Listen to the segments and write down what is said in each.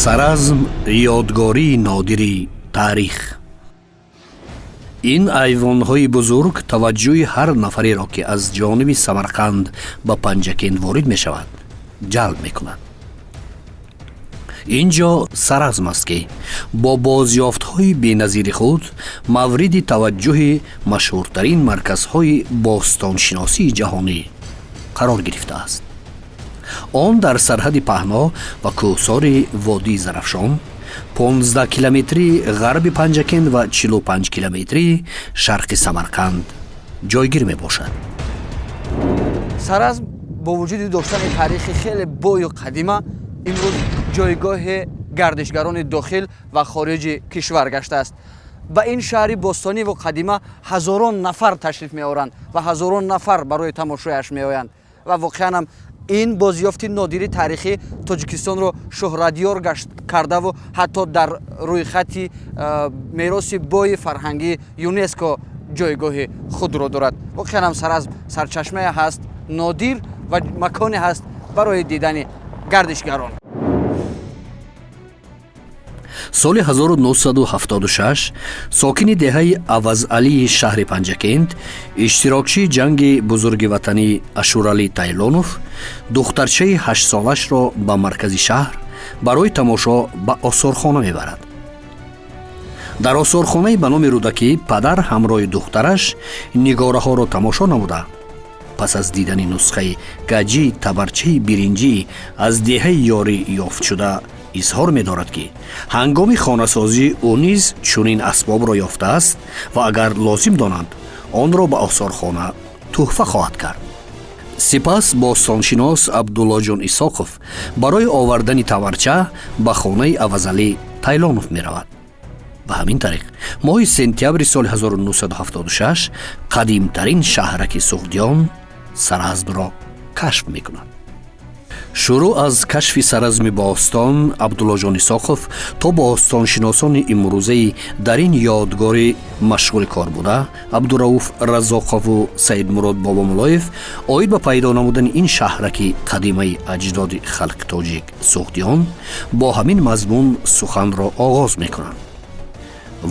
Саразм — ёдгории нодири таърих. Ин айвонҳои бузург таваҷҷӯҳи ҳар нафареро, ки аз ҷониби Самарқанд ба Панҷакент ворид мешавад, ҷалб мекунад. Ин ҷо Саразм аст, ки бо бозёфтҳои беназири худ мавриди таваҷҷӯҳи машҳуртарин марказҳои бостоншиносии ҷаҳонӣ қарор гирифтааст. Он дар сарҳади паҳно ва кӯҳсори водии Зарафшон, 15 километрии ғарби Панҷакент ва 45 километрии шарқи Самарқанд ҷойгир мебошад. Саразм бо вуҷуди доштани таърихи хеле бою қадима, имрӯз ҷойгоҳи гардишгарони дохил ва хориҷи кишвар гаштааст. Ба ин шаҳри бостонӣ ва қадима ҳазорон нафар ташриф меоранд ва ҳазорон нафар барои тамошояш меоянд. Ва воқеан ҳам ин бозёфти нодири таърихӣ Тоҷикистонро шӯҳратёр гашт кардаву ҳатто дар рӯйхати мероси бои фарҳангии ЮНЕСКО ҷойгоҳи худро дорад. Воқеан ҳам Саразм сарчашмае ҳаст нодир ва маконе ҳаст барои дидани гардишгарон. Соли 1976 сокини деҳаи Авазалии шаҳри Панҷакент, иштирокчии Ҷанги Бузурги Ватанӣ Ашуралӣ Тайлонов духтарчаи 8-солашро ба маркази шаҳр барои тамошо ба осорхона мебарад. Дар осорхонаи ба номи Рӯдакӣ падар ҳамроҳи духтараш нигораҳоро тамошо намуда, пас аз дидани нусхаи гаҷии табарчаи биринҷӣ аз деҳаи Ёрӣ ёфтшуда, изҳор медорад, ки ҳангоми хонасозӣ ӯ низ чунин асбобро ёфтааст ва агар лозим донанд, онро ба осорхона тӯҳфа хоҳад кард. Сипас бостоншинос Абдуллоҷон Исоқов барои овардани таварча ба хонаи Авазалӣ Тайлонов меравад. Ба ҳамин тариқ моҳи сентябри соли 1976 қадимтарин шаҳраки суғдиён, Саразмро, кашф мекунад. Шурӯъ аз кашфи Саразми бостон Абдуллоҷон Исоқов то бостоншиносони имрӯзаи дар ин ёдгорӣ машғули кор буда, Абдурауф Разоқову Саидмурод Бобомуллоев, оид ба пайдо намудани ин шаҳраки қадимаи аҷдоди халқи тоҷик, суғдиён, бо ҳамин мазмун суханро оғоз мекунанд: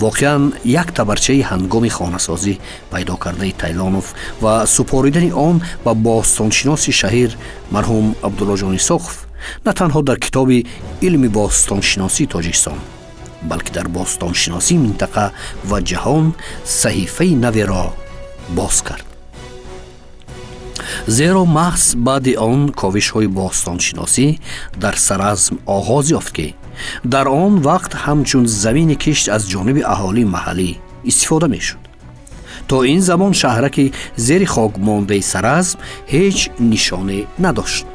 воқеан, як табарчаи ҳангоми хонасозӣ пайдо кардаи Тайлонов ва супоридани он ба бостоншиноси шаҳир марҳум Абдуллоҷон Исоқов на танҳо дар китоби илми бостоншиносии Тоҷикистон, балки дар бостоншиносии минтақа ва ҷаҳон саҳифаи наверо боз кард, зеро маҳз баъди он ковишҳои бостоншиносӣ дар Саразм оғоз ёфт, ки дар он вақт ҳамчун замини кишт аз ҷониби аҳолии маҳаллӣ истифода мешуд. То ин замон шаҳраки зери хок мондаи Саразм ҳеҷ нишоне надошт.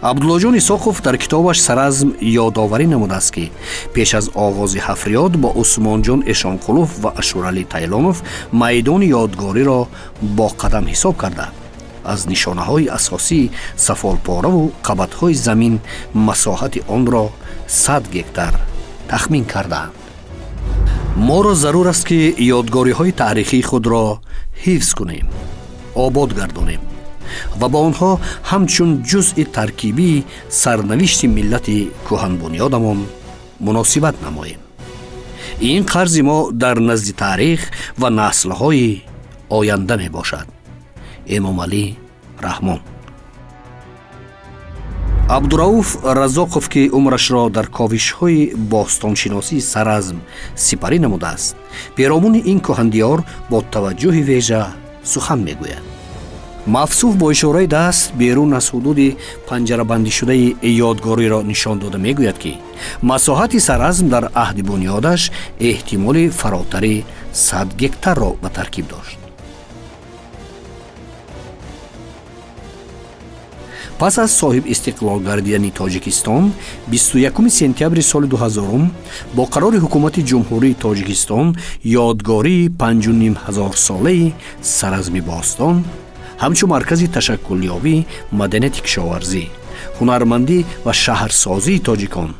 Абдуллоҷон Исоқов дар китобаш «Саразм» ёдоварӣ намудааст, ки пеш аз оғози ҳафриёт бо Усмонҷон Эшонқулов ва Ашуралӣ Тайлонов майдони ёдгориро бо қадам ҳисоб карда, аз нишонаҳои асосии сафолпораву қабатҳои замин масоҳати онро 100 гектар тахмин кардаанд. Моро зарур аст, ки ёдгориҳои таърихии худро ҳифз кунем, обод гардонем ва ба онҳо ҳамчун ҷузъи таркибии сарнавишти миллати кӯҳанбунёдамон муносибат намоем. Ин қарзи мо дар назди таърих ва наслҳои оянда мебошад. Эмомалӣ Раҳмон. Абдурауф Разоқов, ки умрашро дар ковишҳои бостоншиносии Саразм сипарӣ намудааст, перомуни ин кӯҳандиёр бо таваҷҷӯҳи вежа сухан мегӯяд. Мавсуф бо ишораи даст берун аз ҳудуди панҷарабандишудаи ёдгориро нишон дода, мегӯяд, ки масоҳати Саразм дар аҳди бунёдаш эҳтимоли фаротари 100 гектарро ба таркиб дошт. Пас аз соҳиб истиқлол гардидани Тоҷикистон, 21 сентябри соли 2000 бо қарори Ҳукумати Ҷумҳурии Тоҷикистон ёдгории 5500-солаи Саразми бостон ҳамчун маркази ташаккулёбии маданияти кишоварзӣ, ҳунармандӣ ва шаҳрсозии тоҷикон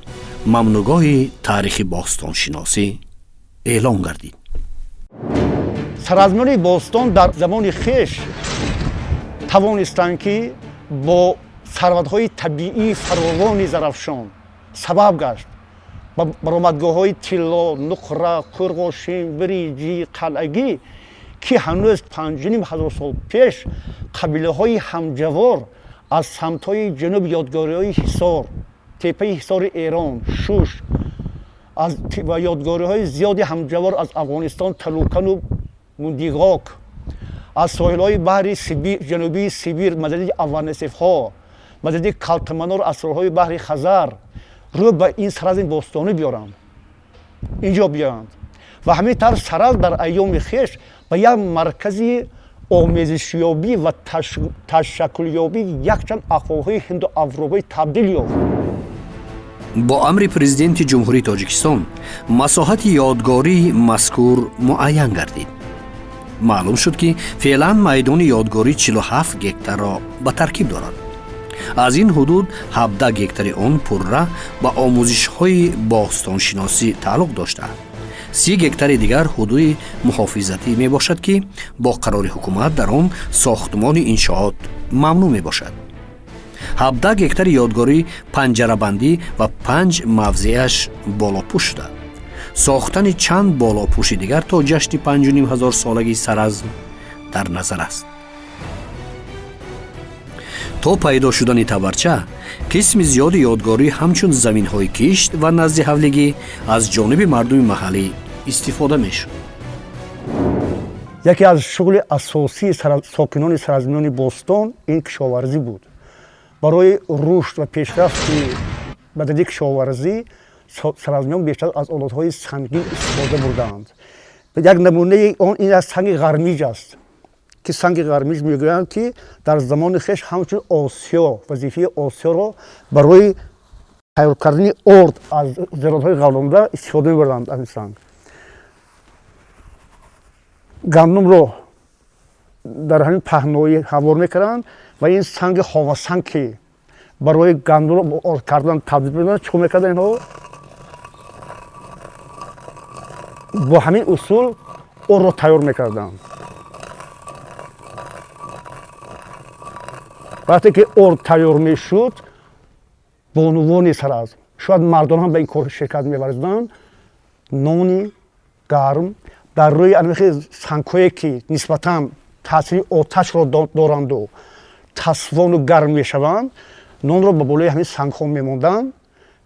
мамнӯъгоҳи таърихи бостоншиносӣ эълон гардид. Саразмиёни бостон дар замони хеш тавонистанд, ки бо сарватҳои табиии фаровони Зарафшон Сабаб гашт ба баромадгоҳҳои тилло, нуқра, қурғошин, вириҷӣ, қалъагӣ, ки ҳанӯз 5500 сол пеш қабилаҳои ҳамҷавор аз самтҳои ҷануб, ёдгориҳои Ҳисор, теппаи Ҳисори Эрон, Шуш ва ёдгориҳои зиёди ҳамҷавор аз Афғонистон, Талукану Мундиғок, аз соҳилҳои баҳри Ҷанубии Сибир, мадади Аванесифҳо, мадади Калтаманор, аз соҳилҳои баҳри Хазар рӯ ба ин Саразми бостонӣ биёранд, инҷо биёянд. Ва ҳамин тавр Саразм дар айёми хеш ба як маркази омезишёбӣ ва ташаккулёбии якчанд ақвомҳои ҳинду аврупоӣ табдил ёфт. Бо амри Президенти Ҷумҳурии Тоҷикистон масоҳати ёдгории мазкур муайян гардид. Маълум шуд, ки феълан майдони ёдгорӣ 47 гектарро ба таркиб дорад. Аз ин ҳудуд 17 гектари он пурра ба омӯзишҳои бостоншиносӣ тааллуқ дошта, 30 гектари дигар ҳудуди муҳофизатӣ мебошад, ки бо қарори ҳукумат дар он сохтмони иншоот мамнӯъ мебошад. 17 гектари ёдгорӣ панҷарабандӣ ва панҷ мавзеаш болопӯш шуда, сохтани чанд болопӯши дигар то ҷашни 5500 солагии Саразм дар назар аст. То пайдо шудани табарча қисми зиёди ёдгорӣ ҳамчун заминҳои кишт ва назди ҳавлигӣ аз ҷониби мардуми маҳаллӣ истифода мешуд. Яке аз шуғли асосии сокинони саразмиёни бостон ин кишоварзӣ буд. Барои рушд ва пешрафти мадании кишоварзӣ саразмиён бештар аз олотҳои сангин истифода бурдаанд. Як намунаи он ин аз санги ғармиҷ аст, ки санги ғармиҷ мегӯянд, ки дар замони хеш ҳамчун осиё вазифаи осиёро барои тайёр кардани орд аз зироатҳои ғалонда истифода мебурданд. Аз ин санг гандумро дар ҳамин паҳноӣ ҳамвор мекарданд ва ин санги ховасанг, ки барои гандумро орд кардан табдил медоданд, чӣ мекарданд? Инҳо бо ҳамин усул ордро тайёр мекарданд. Вақте ки орд тайёр мешуд, бонувони Саразм, шояд мардон ҳам ба ин кор ширкат меварзиданд, нони гарм дар рӯи анвихи сангҳое, ки нисбатан таъсири оташро доранду тасвону гарм мешаванд, нонро ба болои ҳамин сангҳо мемонданд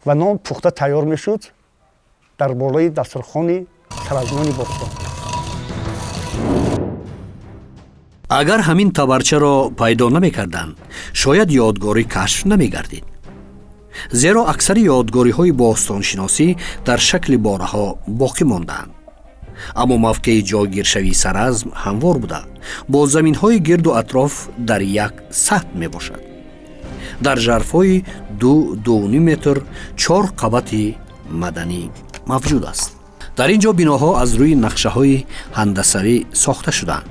ва нон пухта тайёр мешуд дар болои дастархони саразмиёни бостон. Агар ҳамин табарчаро пайдо намекарданд, шояд ёдгорӣ кашф намегардид, зеро аксари ёдгориҳои бостоншиносӣ дар шакли бораҳо боқӣ мондаанд. Аммо мавқеи ҷойгиршавии Саразм ҳамвор буда, бо заминҳои гирду атроф дар як сатҳ мебошад. Дар жарфҳои 2-2,5 метр чор қабати маданӣ мавҷуд аст. Дар ин ҷо биноҳо аз рӯи нақшаҳои ҳандасавӣ сохта шудаанд.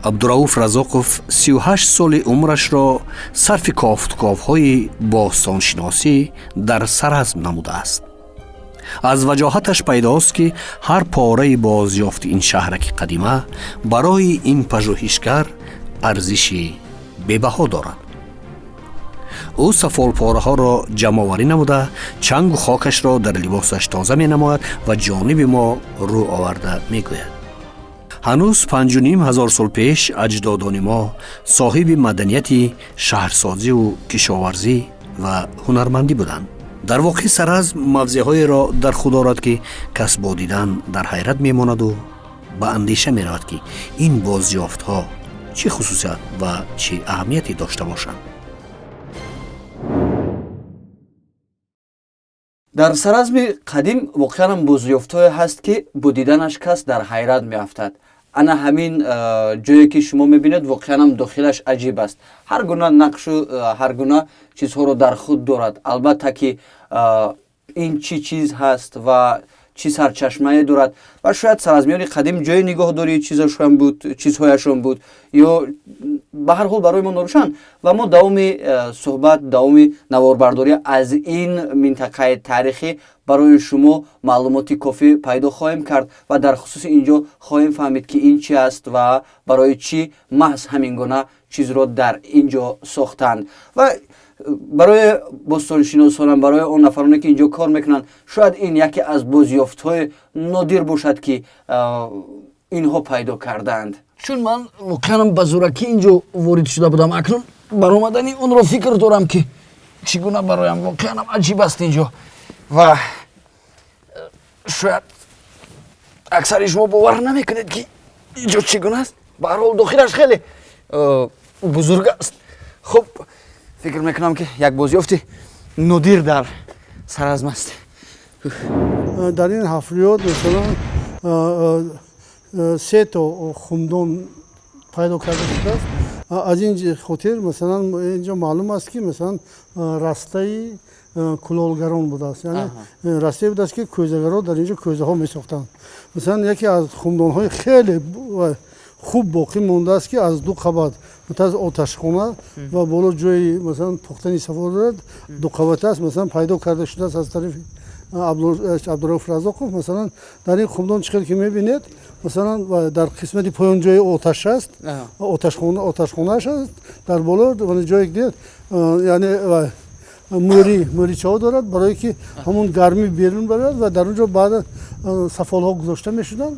Абдурауф Разоқов 38 соли умрашро сарфи кофтуковҳои бостоншиносӣ дар Саразм намудааст. Аз ваҷоҳаташ пайдост, ки ҳар пораи бозёфти ин шаҳраки қадима барои ин пажӯҳишгар арзиши бебаҳо дорад. Ӯ сафолпораҳоро ҷамъоварӣ намуда, чангу хокашро дар либосаш тоза менамояд ва ҷониби мо рӯ оварда мегӯяд: ҳанӯз 5500 сол пеш аҷдодони мо соҳиби маданияти шаҳрсозиву кишоварзӣ ва ҳунармандӣ буданд. Дар воқеъ Саразм мавзеъҳоеро дар худ дорад, ки кас бо дидан дар ҳайрат мемонаду ба андеша меравад, ки ин бозёфтҳо чӣ хусусият ва чӣ аҳамияте дошта бошанд. Дар Саразми қадим воқеанам бозёфтҳое ҳаст, ки бо диданаш кас дар ҳайрат меафтад. Ана ҳамин ҷое, ки шумо мебинед, воқеанам дохилаш аҷиб аст. Ҳар гуна нақшу ҳар гуна чизҳоро дар худ дорад. Албатта, ки ин чӣ чиз ҳаст ва чӣ сарчашмае дорад, ва шояд саразмиёни қадим ҷои нигоҳдории чизашон буд, чизҳояшон буд, ё ба ҳар ҳол барои мо норӯшан. Ва мо давоми суҳбат, давоми наворбардорӣ аз ин минтақаи таърихӣ. Барои шумо маълумоти кофӣ пайдо хоҳем кард ва дар хусуси ин ҷо хоҳем фаҳмид, ки ин чи аст ва барои чӣ маҳз ҳамин гуна чизро дар ин ҷо сохтанд. Ва барои бостоншиносонам, барои он нафароне, ки ин ҷо кор мекунанд, шояд ин яке аз бозёфтҳои нодир бошад, ки инҳо пайдо кардаанд. Чун ман воқеанам ба зӯракӣ ин ҷо ворид шуда будам, акнун баромадани онро фикр дорам, ки чӣ гуна бароям воқеанам аҷиб аст ин ҷо. Ва шояд аксари шумо бовар намекунед, ки ин ҷо чӣ гуна аст. Ба ҳар ҳол, дохилаш хеле бузург аст. Хуб, фикр мекунам, ки як бозёфти нодир дар Саразм аст. Дар ин ҳафриёт, масалан, се то хумдон пайдо карда шудааст. Аз ин хотир, масалан, инҷо маълум аст, ки, масалан, растаи кулолгарон будааст, яъне растае будааст, ки кӯзагарон дар инҷо кӯзаҳо месохтанд. Масалан, яке аз хумдонҳои хеле хуб боқӣ мондааст, ки аз ду қабат аз оташхона ва боло ҷои, масалан, пухтани сафол дорад, дуқабата аст. Масалан, пайдо карда шудааст аз тарафи Абдурауф Разоқов. Масалан, дар ин хумдон, чӣ хел ки мебинед, масалан, дар қисмати поён ҷои оташ аст, оташхонааш аст, дар боло ҷое дид, яъне мӯри мӯричаҳо дорад, барое ки ҳамон гармӣ берун барад. Ва дар он ҷо баъд сафолҳо гузошта мешуданд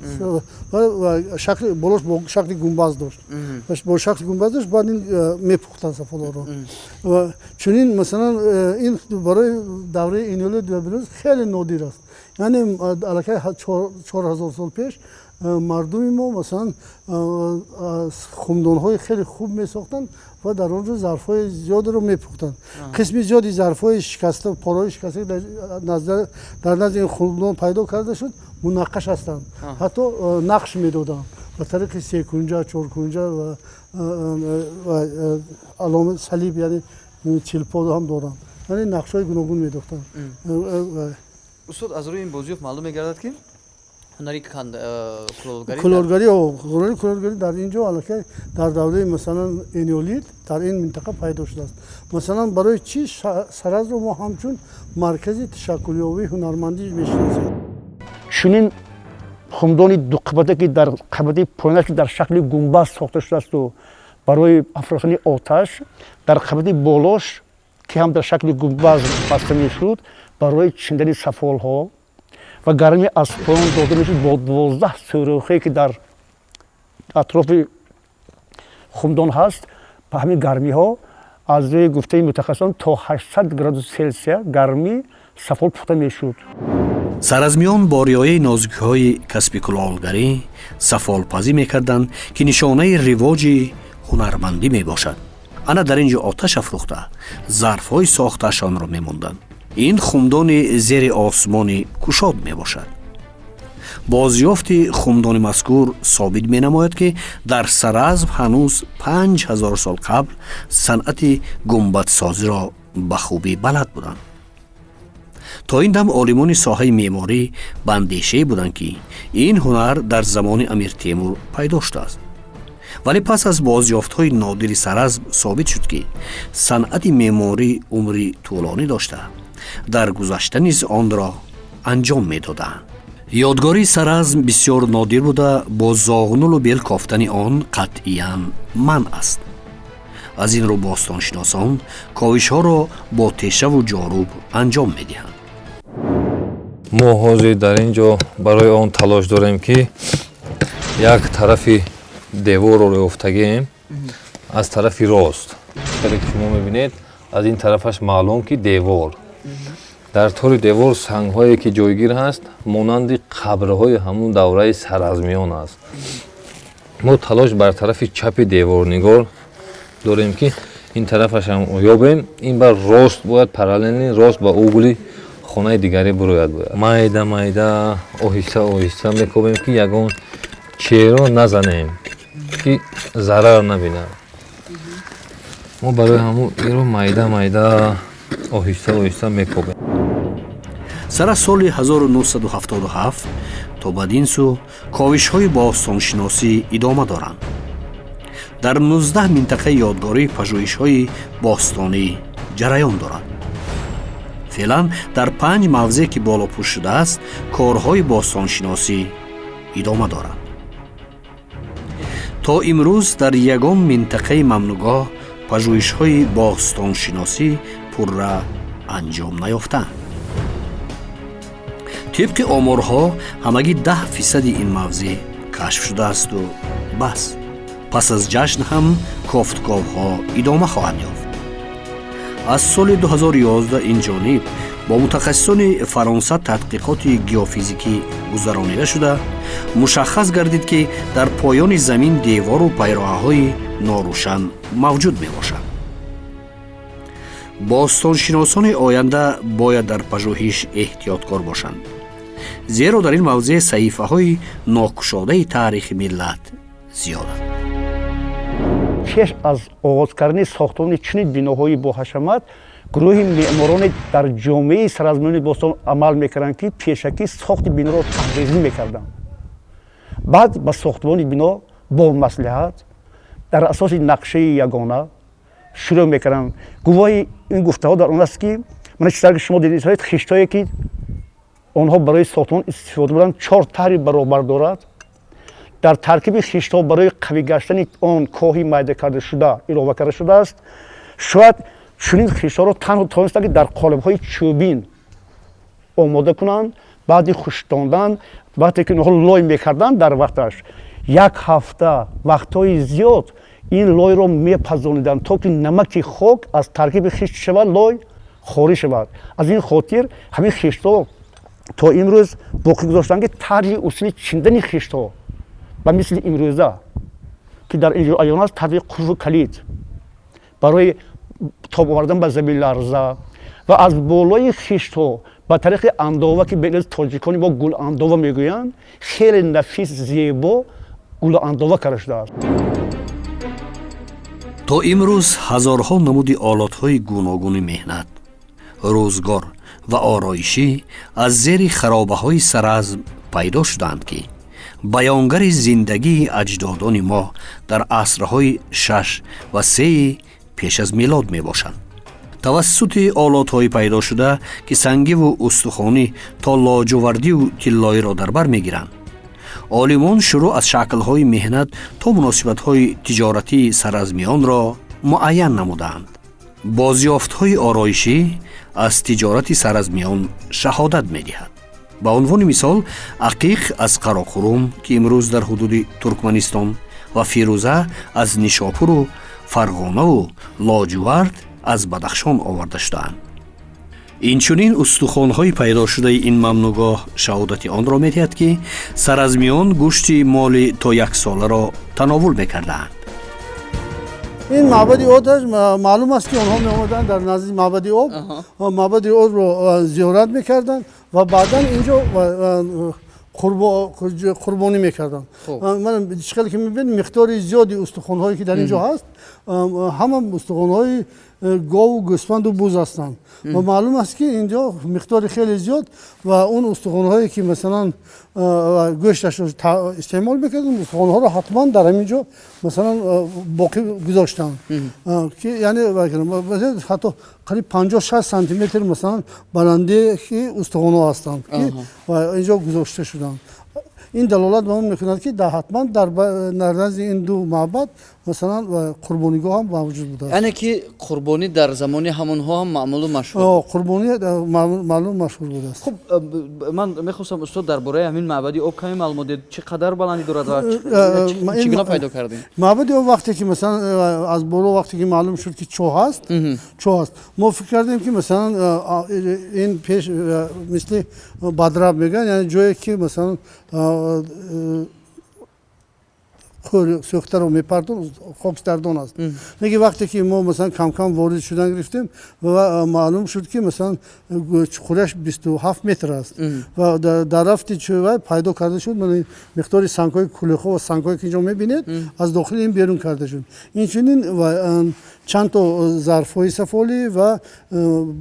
ва шакли болош бо шакли гумбаз дошт, бо шакли гумбаз дошт. Баъд ин мепухтанд сафолҳоро. Ва чунин, масалан, ин барои давраи энеолит ва бронз хеле нодир аст, яъне аллакай 4000 сол пеш мардуми мо, масалан, хумдонҳои хеле хуб месохтанд ва дар он ҷо зарфҳои зиёдеро мепухтанд. Қисми зиёди зарфҳои шикаста, пораҳои шикаста дар назди ин хумдон пайдо карда шуд, мунаққаш ҳастанд, ҳатто нақш медоданд ба тариқи секунҷа, чоркунҷа ва алома салиб, яъне чилпо ҳам доранд, яъне нақшҳои гуногун медохтанд. Устод, аз рӯи ин бозёфт маълум мегардад, ки ҳунари кулолгарӣ кулолгарӣ, ҳунари кулолгарӣ дар ин ҷо аллакай дар давраи, масалан, энеолит дар ин минтақа пайдо шудааст. Масалан, барои чӣ Саразмро мо ҳамчун маркази ташаккулёбии ҳунармандӣ мешиносем? Чунин хумдони дуқабата, ки дар қабати поёнаш дар шакли гумбаз сохта шудаасту барои афрохтани оташ, дар қабати болош, ки ҳам дар шакли гумбаз баста мешуд, барои чиндани сафолҳо ва гармӣ аз поён дода мешуд бо 12 сӯрохе, ки дар атрофи хумдон ҳаст. Ба ҳамин гармиҳо, аз рӯи гуфтаи мутахассисон, то 800 градус Селсия гармӣ сафол пухта мешуд. Саразмиён бо риояи нозукиҳои касби кулолгарӣ сафолпазӣ мекарданд, ки нишонаи ривоҷи ҳунармандӣ мебошад. Ана дар ин ҷо оташ афрӯхта, зарфҳои сохтаашонро мемонданд. Ин хумдони зери осмони кушод мебошад. Бозёфти хумдони мазкур собит менамояд, ки дар Саразм ҳанӯз 5000 сол қабл санъати гумбадсозиро ба хубӣ балад буданд. То ин дам олимони соҳаи меъморӣ ба андешае буданд, ки ин ҳунар дар замони Амир Темур пайдо шудааст, вале пас аз бозёфтҳои нодири Саразм собит шуд, ки санъати меъморӣ умри тӯлонӣ дошта, дар гузашта низ онро анҷом медодаанд. Ёдгории Саразм бисёр нодир буда, бо зоғнулу бел кофтани он қатъиян манъ аст. Аз ин рӯ бостоншиносон ковишҳоро бо тешаву ҷоруб анҷом медиҳанд. Мо ҳозир дар ин ҷо барои он талош дорем, ки як тарафи деворро ёфтагием аз тарафи рост. Хеле ки шумо мебинед, аз ин тарафаш маълум, ки девор, дар тори девор сангҳое ки ҷойгир ҳаст, монанди қабрҳои ҳамун давраи саразмиён аст. Мо талош бар тарафи чапи деворнигор дорем, ки ин тарафашам ёбем. Ин бар рост бояд, параллельно рост ба угли хонаи дигаре бурояд. Бояд майда майда, оҳиста оҳиста мекобем, ки ягон черо назанем, ки зарар набинад. Мо барои ҳамун иро майда майда, оҳиста оҳиста мекобем. Сара соли 1977 то бадин сӯ ковишҳои бостоншиносӣ идома доранд. Дар 19 минтақаи ёдгорӣ пажӯҳишҳои бостонӣ ҷараён дорад. Феълан дар 5 мавзеъ, ки болопӯш шудааст, корҳои бостоншиносӣ идома дорад. То имрӯз дар ягон минтақаи мамнӯъгоҳ пажӯҳишҳои бостоншиносӣ пурра анҷом наёфтаанд. Тибқи оморҳо, ҳамагӣ 10 фисади ин мавзеъ кашф шудаасту бас. Пас аз ҷашн ҳам кофтуковҳо идома хоҳанд ёфт. Аз соли 2011 ин ҷониб бо мутахассисони Фаронса тадқиқоти геофизикӣ гузаронида шуда, мушаххас гардид, ки дар поёни замин девору пайроҳаҳои норӯшан мавҷуд мебошад. Бостоншиносони оянда бояд дар пажӯҳиш эҳтиёткор бошанд, зеро дар ин мавзеъ саҳифаҳои нокушодаи таърихи миллат зиёданд. Пеш аз оғоз кардани сохтмони чунин биноҳои боҳашамат, гурӯҳи меъмороне дар ҷомеаи саразмиёни бостон амал мекарданд, ки пешакӣ сохти биноро таҳризӣ мекарданд. Баъд ба сохтмони бино бо маслиҳат дар асоси нақшаи ягона шурӯъ мекарданд. Гувоҳи ин гуфтаҳо дар он аст, ки мана чизтар ки шумо дидед, хиштҳое, ки онҳо барои сохтмон истифода бурданд, чор таҳри баробар дорад. Дар таркиби хиштҳо барои қавӣ гаштани он коҳи майда карда шуда илова карда шудааст. Шояд чунин хиштҳоро танҳо тавонистанд, ки дар қолибҳои чӯбин омода кунанд. Баъди хушдондан, вақте ки онҳо лой мекарданд, дар вақташ як ҳафта, вақтҳои зиёд ин лойро мепазониданд, то ки намаки хок аз таркиби хишт шавад, лой хориҷ шавад. Аз ин хотир ҳамин хиштҳо то имрӯз боқӣ гузоштанд, ки тарзи усули чиндани хиштҳо ба мисли имрӯза, ки дар инҷо аён аст, тарзи қулфу калид барои тоб овардан ба заминларза ва аз болои хиштҳо ба тариқи андова, ки ба тоҷикони мо гуландова мегӯянд, хеле нафис, зебо гуландова карда шудааст. То имрӯз ҳазорҳо намуди олотҳои гуногуни меҳнат, рӯзгор ва ороишӣ аз зери харобаҳои Саразм пайдо шудаанд, ки баёнгари зиндагии аҷдодони мо дар асрҳои шаш ва сеи пеш аз милод мебошанд. Тавассути олотҳои пайдошуда, ки сангиву устухонӣ то лоҷувардиву тиллоиро дар бар мегиранд, олимон шурӯъ аз шаклҳои меҳнат то муносибатҳои тиҷоратии саразмиёнро муайян намудаанд. Бозёфтҳои ороишӣ аз тиҷорати саразмиён шаҳодат медиҳад. Ба унвони мисол, ақиқ аз Қароқурум, ки имрӯз дар ҳудуди Туркманистон, ва фирӯза аз Нишопуру Фарғонаву лоҷувард аз Бадахшон оварда шудаанд. Инчунин устухонҳои пайдошудаи ин мамнӯъгоҳ шаҳодати онро медиҳад, ки саразмиён гӯшти моли то яксоларо тановул мекардаанд. Ин маъбади оташ маълум аст, ки онҳо меомаданд дар назди маъбади об, маъбади обро зиёрат мекарданд ва баъдан инҷо қурбонӣ мекарданд. Чӣ хеле ки мебинед, миқдори зиёди устухонҳое, ки дар ин ҷо ҳаст, ҳама устухонҳои гову гӯсфанду буз ҳастанд ва маълум аст, ки инҷо миқдори хеле зиёд ва он устухонҳое, ки масалан гӯшташро истеъмол мекарданд, устухонҳоро ҳатман дар ҳамин ҷо масалан боқӣ гузоштанд, ки яъне ҳатто қариб 50-60 сантиметр масалан баландие ки устухонҳо ҳастанд, ки инҷо гузошта шуданд. Ин далолат ба он мекунад, ки ҳатман дар назди ин ду маъбад масалан қурбонигоҳ ҳам мавҷуд будааст. Яъне ки қурбонӣ дар замони ҳамонҳо ҳам маъмулу машҳур. Қурбонӣ маълум машҳур будааст. Хуб, ман мехостам, устод, дар бораи ҳамин маъбади об каме маълумот диҳед. Чӣ қадар баландӣ дорад ва чӣ гуна пайдо кардем? Маъбади об, вақте ки масалан аз боло вақте ки маълум шуд, ки чоҳ ҳаст, чоҳ ҳаст, мо фикр кардем, ки масалан ин пеш мисли бадраб мегӯянд, яъне ҷое, ки масалан сӯхтаро мепартон, хокстардон аст. Лекин вақте ки мо масалан камкам ворид шудан гирифтем ва маълум шуд, ки масалан чуқурияш 27 метр аст ва дар рафти чӯвай пайдо карда шуд миқдори сангҳои кулехо ва сангҳое, ки инҷо мебинед, аз дохили ин берун карда шуд. Инчунин чанд то зарфҳои сафолӣ ва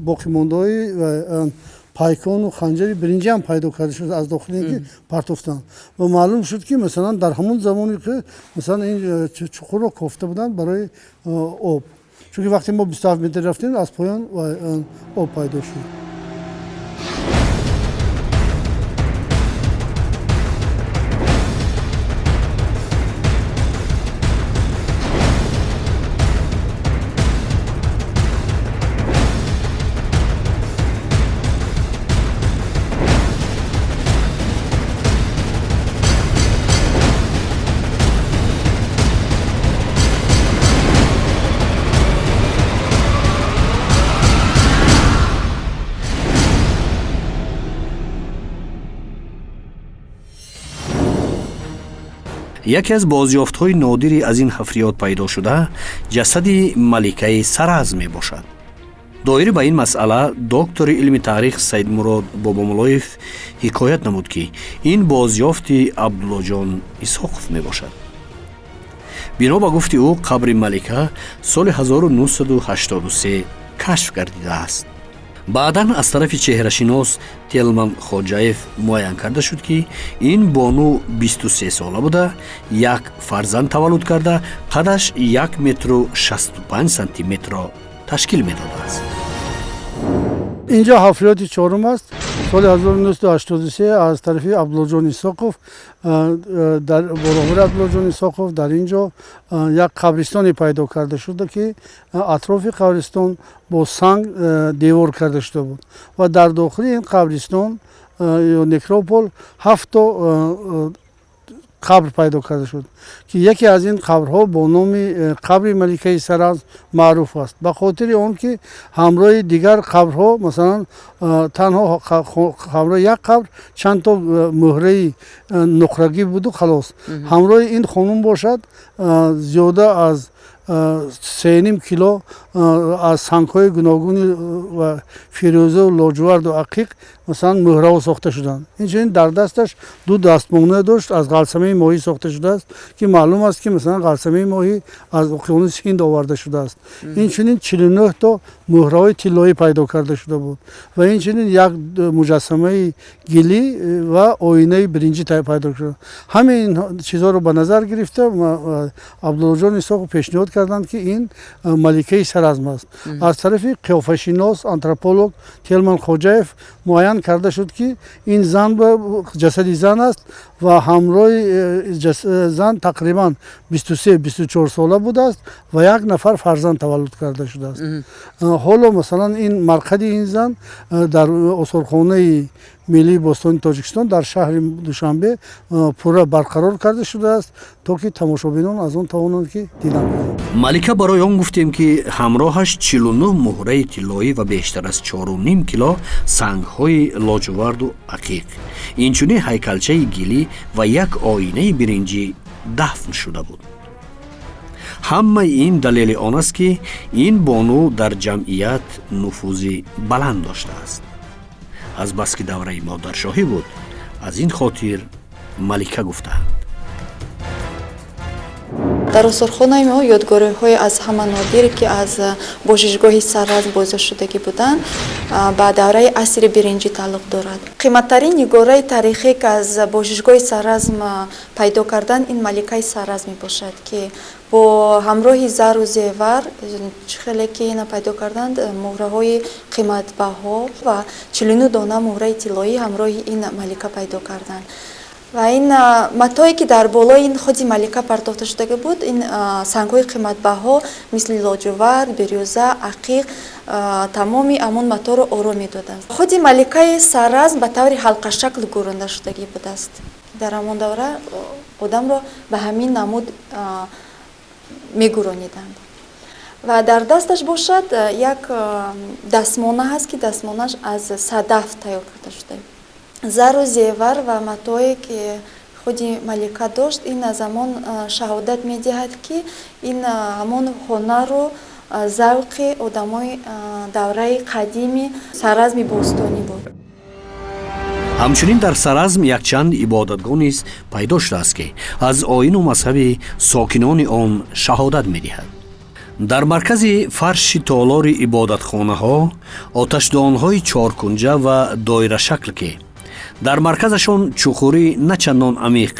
боқимондаҳои пайкону ханҷари биринҷӣ ҳам пайдо карда шуд аз дохили ин, ки партофтанд, ва маълум шуд, ки масалан дар ҳамон замоне, ки масалан ин чуқурро кофта буданд барои об, чунки вақте мо 27 метр рафтем, аз поён об пайдо шуд. Яке аз бозёфтҳои нодири аз ин ҳафриёт пайдо шуда ҷасади маликаи Саразм мебошад. Доир ба ин масъала доктори илми таърих Саидмурод Бобомуллоев ҳикоят намуд, ки ин бозёфти Абдуллоҷон Исҳоқов мебошад. Бино ба гуфти ӯ, қабри малика соли 1983 кашф гардидааст. Баъдан аз тарафи чеҳрашинос Телман Хоҷаев муайян карда шуд, ки ин бону 23 сола буда, як фарзанд таваллуд карда, қадаш 1 метру 65 сантиметрро ташкил медодааст. Инҷо ҳафриёти чорум аст. Соли 1983 аз тарафи Абдуллоҷон Исоқов, бо роҳбари Абдуллоҷон Исоқов, дар ин ҷо як қабристоне пайдо карда шуда, ки атрофи қабристон бо санг девор карда шуда буд ва дар дохили ин қабристон ё некропол ҳафто қабр пайдо карда шуд, ки яке аз ин қабрҳо бо номи қабри маликаи Саразм маъруф аст, ба хотири он ки ҳамроҳи дигар қабрҳо, масалан, танҳо ҳамроҳи як қабр чанд то муҳраи нуқрагӣ буду халос. Ҳамроҳи ин хонум бошад, зиёда аз 3,5 кило аз сангҳои гуногуни ва фирӯзаву лоҷуварду ақиқ, масалан, муҳраҳо сохта шуданд. Инчунин дар дасташ ду дастмона дошт, аз ғалсамаи моҳӣ сохта шудааст, ки маълум аст, ки, масалан, ғалсамаи моҳӣ аз уқёнуси Ҳинд оварда шудааст. Инчунин 49 то муҳраҳои тиллоӣ пайдо карда шуда буд ва инчунин як муҷассамаи гилӣ ва оинаи биринҷӣ пайдо шуда. Ҳамаи ин чизҳоро ба назар гирифта, Абдуллоҷон Исоқов пешниҳод карданд, ки ин маликаи Саразм аст. Аз тарафи қиёфашинос, антрополог Телман Хоҷаев муайян карда шуд, ки ин зан ҷасади зан аст ва ҳамроҳи зан тақрибан 23-24 сола будааст ва як нафар фарзанд таваллуд карда шудааст. Ҳоло, масалан, ин марқади ин зан дар осорхонаи миллии бостони Тоҷикистон дар шаҳри Душанбе пурра барқарор карда шудааст, то ки тамошобинон аз он тавонанд ки дидан кунанд. Малика барои он гуфтем, ки ҳамроҳаш 49 муҳраи тиллоӣ ва бештар аз 4,5 кило сангҳои лоҷуварду ақиқ, инчунин ҳайкалчаи гилӣ ва як оинаи биринҷӣ дафн шуда буд. Ҳамаи ин далели он аст, ки ин бону дар ҷамъият нуфузи баланд доштааст. Азбаски давраи модаршоҳӣ буд, аз ин хотир малика гуфтаанд. Дар осорхонаи мо ёдгориҳои аз ҳама нодир, ки аз бошишгоҳи Сарразм бозёфтшудагӣ буданд, ба давраи асри биринҷӣ тааллуқ дорад. Қиматтарин нигораи таърихӣ, ки аз бошишгоҳи Сарразм пайдо кардан, ин маликаи Сарразм мебошад, ки бо ҳамроҳи зару зевар, чӣ хеле ки ина пайдо карданд, муҳраҳои қиматбаҳо ва 49 дона муҳраи тиллоӣ ҳамроҳи ин малика пайдо карданд. Ва ин матое, ки дар болои ин худи малика партофта шудага буд, ин сангҳои қиматбаҳо, мисли лоҷувард, бирёза, ақиқ, тамоми ҳамон маторо оро медоданд. Худи маликаи Сарразм ба таври ҳалқашакл гӯронда шудагӣ будааст. Дар ҳамон давра одамро ба ҳамин намуд мегӯрониданд. Ва дар дасташ бошад, як дастмона ҳаст, ки дастмонаш аз садаф тайёр карда шуда. Зару зевар ва матое, ки худи малика дошт, ин аз ҳамон шаҳодат медиҳад, ки ин ҳамон ҳунару завқи одамои давраи қадими Саразми бостонӣ буд. Ҳамчунин дар Саразм якчанд ибодатгоҳ низ пайдо шудааст, ки аз оину мазҳаби сокинони он шаҳодат медиҳад. Дар маркази фарши толори ибодатхонаҳо оташдонҳои чоркунҷа ва доирашакл, ки дар марказашон чуқурӣ на чандон амиқ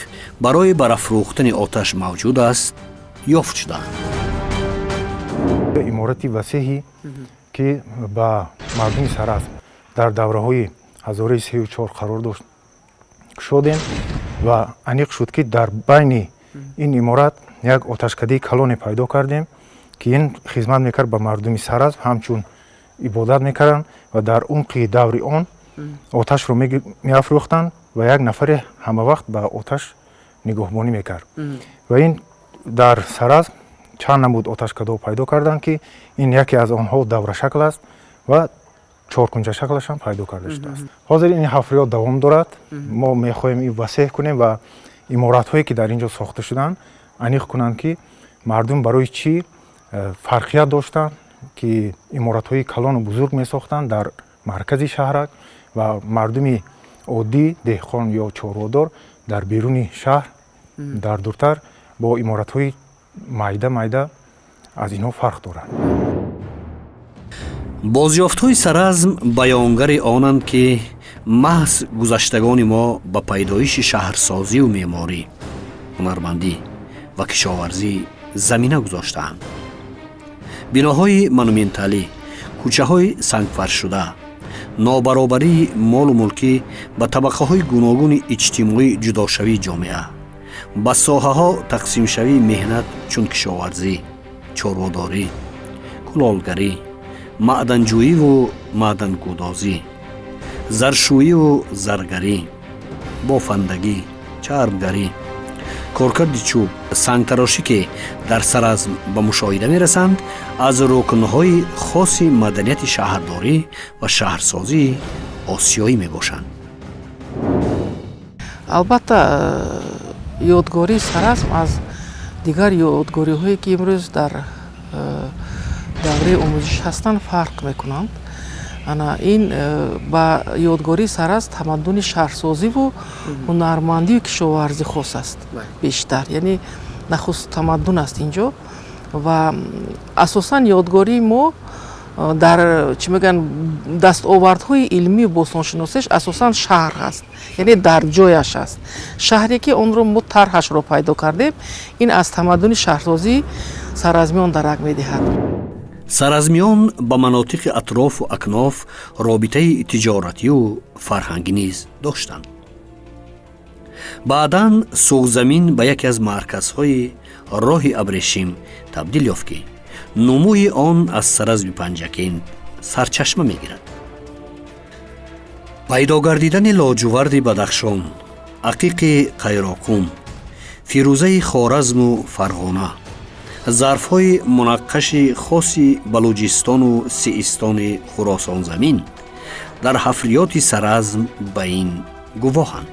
барои барафрӯхтани оташ мавҷуд аст, ёфт шудаанд. Иморати васеҳе, ки ба мардуми Саразм дар давраҳои ҳазораи сею чор қарор дошт, кушодем ва аниқ шуд, ки дар байни ин иморат як оташкадаи калоне пайдо кардем, ки ин хизмат мекард ба мардуми Саразм, ҳамчун ибодат мекарданд ва дар умқи даври он оташро меафрӯхтанд ва як нафаре ҳамавақт ба оташ нигоҳбонӣ мекард. Ва ин дар Саразм чанд намуд оташкадаҳо пайдо карданд, ки ин яке аз онҳо даврашакл аст ва чоркунҷашаклашам пайдо карда шудааст. Ҳозир ин ҳафриёт давом дорад. Мо мехоҳем ин васеҳ кунем ва Иморатҳое, ки дар ин ҷо сохта шуданд, аниқ кунанд, ки мардум барои чӣ фарқият доштанд, ки иморатҳои калону бузург месохтанд дар маркази шаҳрак ва мардуми оддӣ, деҳқон ё чорводор, дар беруни шаҳр, дар дуртар бо иморатҳои майда майда аз инҳо фарқ доранд. Бозёфтҳои Саразм баёнгари онанд, ки маҳз гузаштагони мо ба пайдоиши шаҳрсозию меъморӣ, ҳунармандӣ ва кишоварзӣ замина гузоштаанд. Биноҳои монументалӣ, кӯчаҳои сангфаршшуда, нобаробарии молу мулкӣ, ба табақаҳои гуногуни иҷтимоӣ ҷудошавии ҷомеа, ба соҳаҳо тақсимшавии меҳнат чун кишоварзӣ, чорводорӣ, кулолгарӣ, маъданҷӯиву маъдангудозӣ, заршӯиву заргарӣ, бофандагӣ, чармгарӣ, коркарди чӯб, сангтарошӣ, ки дар Саразм ба мушоҳида мерасанд, аз рукнҳои хоси маданияти шаҳрдорӣ ва шаҳрсозии осиёӣ мебошанд. Албатта, ёдгории Саразм аз дигар ёдгориҳое, ки имрӯз дар давраи омӯзиш ҳастанд, фарқ мекунанд. Ана ин ба ёдгории Саразм тамаддуни шаҳрсозиву ҳунармандию кишоварзӣ хос аст бештар, яъне нахуст тамаддун аст инҷо. Ва асосан ёдгории мо дар, чӣ мегӯянд, дастовардҳои илмию бостоншиносиш асосан шаҳр ҳаст, яъне дар ҷояш аст. Шаҳре, ки онро мо тарҳашро пайдо кардем, ин аз тамаддуни шаҳрсозии саразмиён дарак медиҳад. Саразмиён ба манотиқи атрофу акноф робитаи тиҷоратию фарҳангӣ низ доштанд. Баъдан Суғзамин ба яке аз марказҳои роҳи абрешим табдил ёфт, ки нумӯи он аз Саразми Панҷакент сарчашма мегирад. Пайдо гардидани лоҷуварди Бадахшон, ақиқи Қайроқум, фирӯзаи Хоразму Фарғона, зарфҳои мунаққаши хоси Балуҷистону Сиистони Хуросонзамин дар ҳафриёти Саразм ба ин гувоҳанд.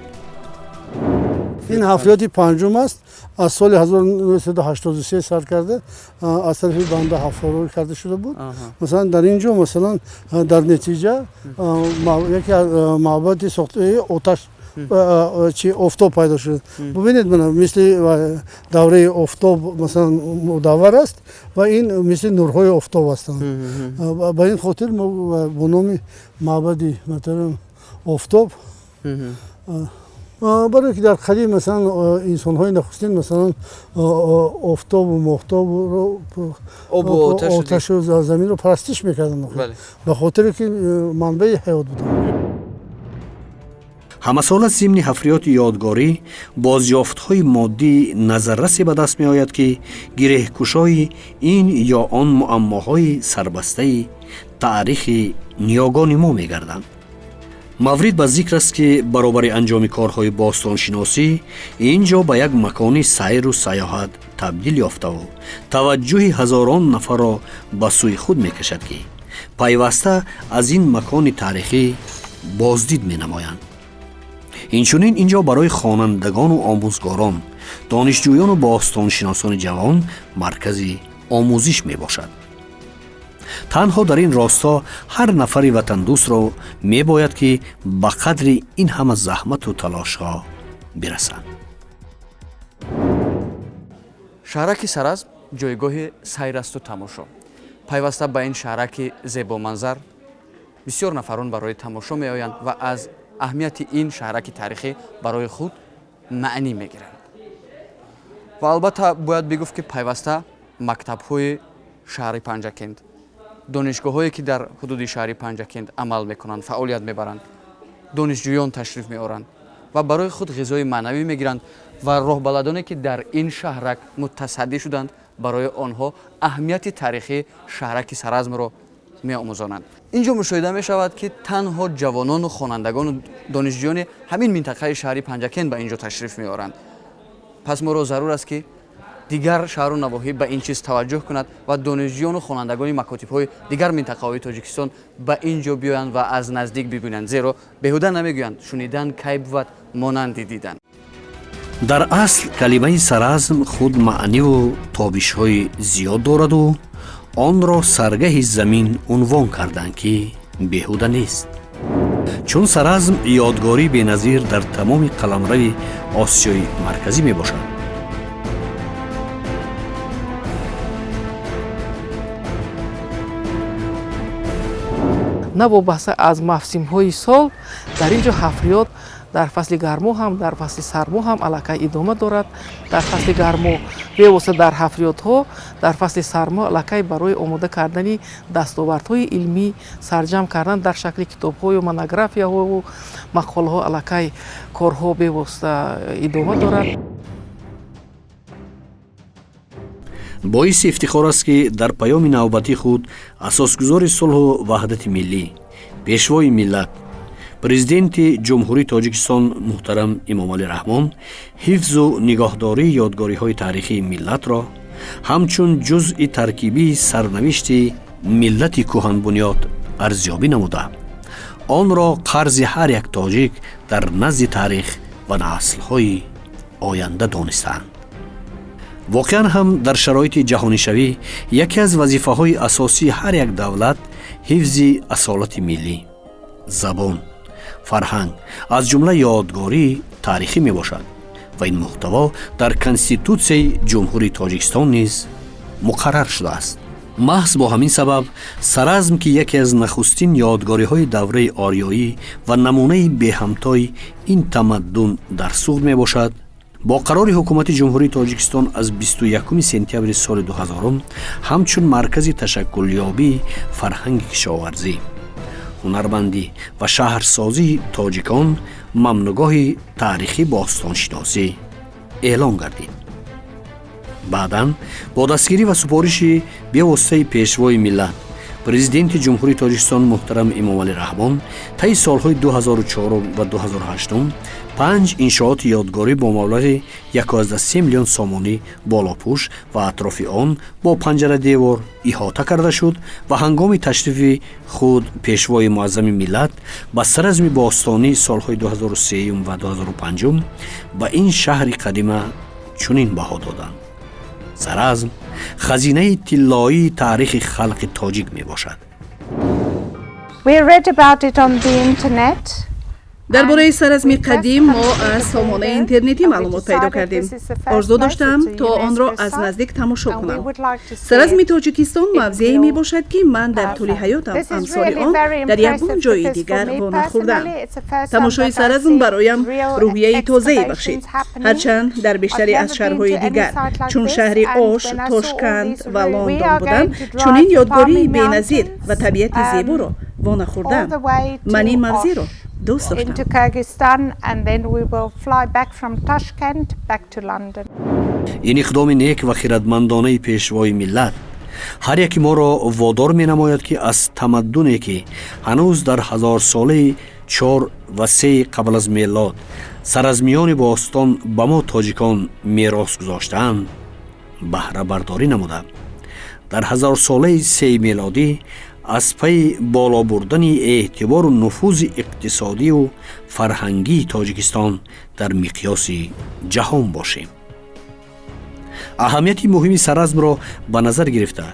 Ин ҳафриёти панҷум аст. Аз соли 1983 сар карда, аз тарафи банда ҳафрорӣ карда шуда буд. Масалан, дар ин ҷо, масалан, дар натиҷа яке аз маъбади сохтаи оташ чи офтоб пайдо шуд. Бубинед, мана мисли давраи офтоб, масалан, мудаввар аст ва ин мисли нурҳои офтоб ҳастанд. Ба ин хотир мо бо номи маъбади, масалан, офтоб, барое ки дар қадим, масалан, инсонҳои нахустин, масалан, офтобу моҳтобро, оташу заминро парастиш мекарданд, ба хотире ки манбаи ҳаёт буданд. Ҳамасола зимни ҳафриёти ёдгорӣ бозёфтҳои моддии назаррасе ба даст меояд, ки гиреҳкушои ин ё он муаммоҳои сарбастаи таърихи ниёгони мо мегарданд. Маврид ба зикр аст, ки баробари анҷоми корҳои бостоншиносӣ ин ҷо ба як макони сайру сайёҳат табдил ёфтаву таваҷҷӯҳи ҳазорон нафарро ба сӯи худ мекашад, ки пайваста аз ин макони таърихӣ боздид менамоянд. Инчунин ин ҷо барои хонандагону омӯзгорон, донишҷӯёну бостоншиносони ҷавон маркази омӯзиш мебошад. Танҳо дар ин росто ҳар нафари ватандӯстро мебояд, ки ба қадри ин ҳама заҳмату талошҳо бирасанд. Шаҳраки Саразм ҷойгоҳи сайр асту тамошо. Пайваста ба ин шаҳраки зебоманзар бисёр нафарон барои тамошо меоянд ва аз аҳамияти ин шаҳраки таърихӣ барои худ маънӣ мегиранд. Ва албатта бояд бигуфт, ки пайваста мактабҳои шаҳри Панҷакент, донишгоҳҳое, ки дар ҳудуди шаҳри Панҷакент амал мекунанд, фаъолият мебаранд, донишҷӯён ташриф меоранд ва барои худ ғизои маънавӣ мегиранд ва роҳбаладоне, ки дар ин шаҳрак мутасаддӣ шуданд, барои онҳо аҳамияти таърихии шаҳраки Саразмро меомӯзонанд. Ин ҷо мушоҳида мешавад, ки танҳо ҷавонону хонандагону донишҷӯёни ҳамин минтақаи шаҳри Панҷакент ба ин ҷо ташриф меоранд. Пас моро зарур аст, ки дигар шаҳру навоҳӣ ба ин чиз таваҷҷӯҳ кунад ва донишҷӯёну хонандагони макотибҳои дигар минтақаҳои Тоҷикистон ба ин ҷо биёянд ва аз наздик бибинанд, зеро беҳуда намегӯянд: шунидан кай бувад монанди дидан. Дар асл калимаи Саразм худ маъниву тобишҳои зиёд дораду онро саргаҳи замин унвон карданд, ки беҳуда нест, чун Саразм ёдгории беназир дар тамоми қаламрави Осиёи Марказӣ мебошад. Новобаста аз мавсимҳои сол, дар ин ҷо ҳафриёт дар фасли гармо ҳам, дар фасли сармо ҳам аллакай идома дорад. Дар фасли гармо бевосита дар ҳафриётҳо, дар фасли сармо аллакай барои омода кардани дастовардҳои илмӣ, сарҷамъ кардан дар шакли китобҳою монографияҳову мақолаҳо аллакай корҳо бевосита идома дорад. Боиси ифтихор аст, ки дар паёми навбатии худ асосгузори сулҳу ваҳдати миллӣ, пешвои миллат, президенти Ҷумҳурии Тоҷикистон муҳтарам Эмомалӣ Раҳмон ҳифзу нигоҳдории ёдгориҳои таърихии миллатро ҳамчун ҷузъи таркибии сарнавишти миллати кӯҳанбунёд арзёбӣ намуда, онро қарзи ҳар як тоҷик дар назди таърих ва наслҳои оянда донистаанд. Воқеан ҳам, дар шароити ҷаҳонишавӣ яке аз вазифаҳои асосии ҳар як давлат ҳифзи асолати миллӣ, забон, фарҳанг, аз ҷумла ёдгории таърихӣ мебошад ва ин муҳтаво дар Конститутсияи Ҷумҳурии Тоҷикистон низ муқаррар шудааст. Маҳз бо ҳамин сабаб Саразм, ки яке аз нахустин ёдгориҳои давраи ориёӣ ва намунаи беҳамтои ин тамаддун дар Суғд мебошад, бо қарори Ҳукумати Ҷумҳурии Тоҷикистон аз 21 сентябри соли 2000 ҳамчун маркази ташаккулёбии фарҳанги кишоварзӣ, ҳунармандӣ ва шаҳрсозии тоҷикон, мамнугоҳи таърихӣ бостоншиносӣ эълон гардид. Баъдан бо дастгирӣ ва супориши бевоситаи пешвои миллат, президенти Ҷумҳурии Тоҷикистон муҳтарам Эмомалӣ Раҳмон таи солҳои 2004 ва 2008 панҷ иншооти ёдгорӣ бо маблағи 1,3 миллион сомонӣ болопӯш ва атрофи он бо панҷара-девор иҳота карда шуд ва ҳангоми ташрифи худ пешвои муаззами миллат ба Саразми бостонӣ солҳои 2003 ва 2005 ба ин шаҳри қадима чунин баҳо доданд: Саразм хазинаи тиллоии таърихи халқи тоҷик мебошад. We read about it on the internet. Дар бораи Саразми қадим мо аз сомонаи интернетӣ маълумот пайдо кардем. Орзу доштам, то онро аз наздик тамошо кунам. Саразми Тоҷикистон мавзее мебошад, ки ман дар тӯли ҳаётам амсоли он дар ягон ҷои дигар вонахӯрдаам. Тамошои Саразм бароям рӯҳияи тозае бахшид. Ҳарчанд дар бештари аз шаҳрҳои дигар, чун шаҳри Ош, Тошканд ва Лондон будам, чунин ёдгории беназир ва табиати зеборо вонахӯрдаам. Ман ин мавзеъро дӯст доштам. Into Kyrgyzstan and then we will fly back from Tashkent back to London. Ин иқдоми нек ва хирадмандонаи пешвои миллат ҳар яки моро водор менамояд, ки аз тамаддуне, ки ҳанӯз дар ҳазорсолаи чор ва сеи қабл аз мелод саразмиёни бостон ба мо тоҷикон мерос гузоштаанд, баҳрабардорӣ намуда, дар ҳазорсолаи сеи мелодӣ аз пайи боло бурдани эътибору нуфузи иқтисодию фарҳангии Тоҷикистон дар миқёси ҷаҳон бошем. Аҳамияти муҳими Саразмро ба назар гирифта,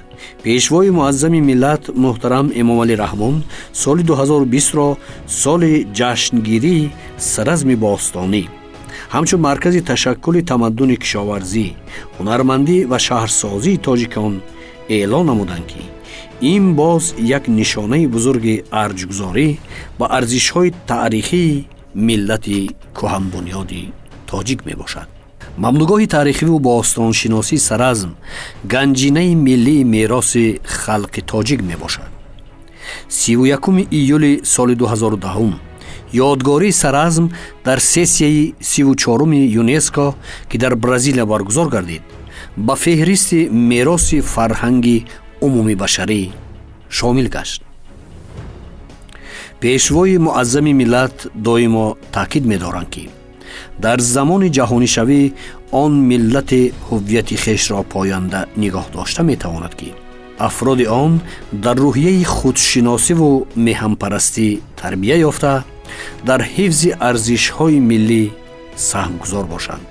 пешвои муаззами миллат муҳтарам Эмомалӣ Раҳмон соли 2020-ро соли ҷашнгирии Саразми бостонӣ ҳамчун маркази ташаккули тамаддуни кишоварзӣ, ҳунармандӣ ва шаҳрсозии тоҷикон эълон намуданд, ки ин боз як нишонаи бузурги арҷгузорӣ ба арзишҳои таърихии миллати кӯҳанбунёди тоҷик мебошад. Мамнугоҳи таърихиву бостоншиносии Саразм ганҷинаи миллии мероси халқи тоҷик мебошад. 31 июли соли 2010 ёдгории Саразм дар сессияи 34-уми ЮНЕСКО, ки дар Бразилия баргузор гардид, ба феҳристи мероси фарҳанги умумибашарӣ шомил гашт. Пешвои муаззами миллат доимо таъкид медоранд, ки дар замони ҷаҳонишавӣ он миллати ҳуввияти хешро поянда нигоҳ дошта метавонад, ки афроди он дар рӯҳияи худшиносиву меҳанпарастӣ тарбия ёфта, дар ҳифзи арзишҳои миллӣ саҳмгузор бошанд.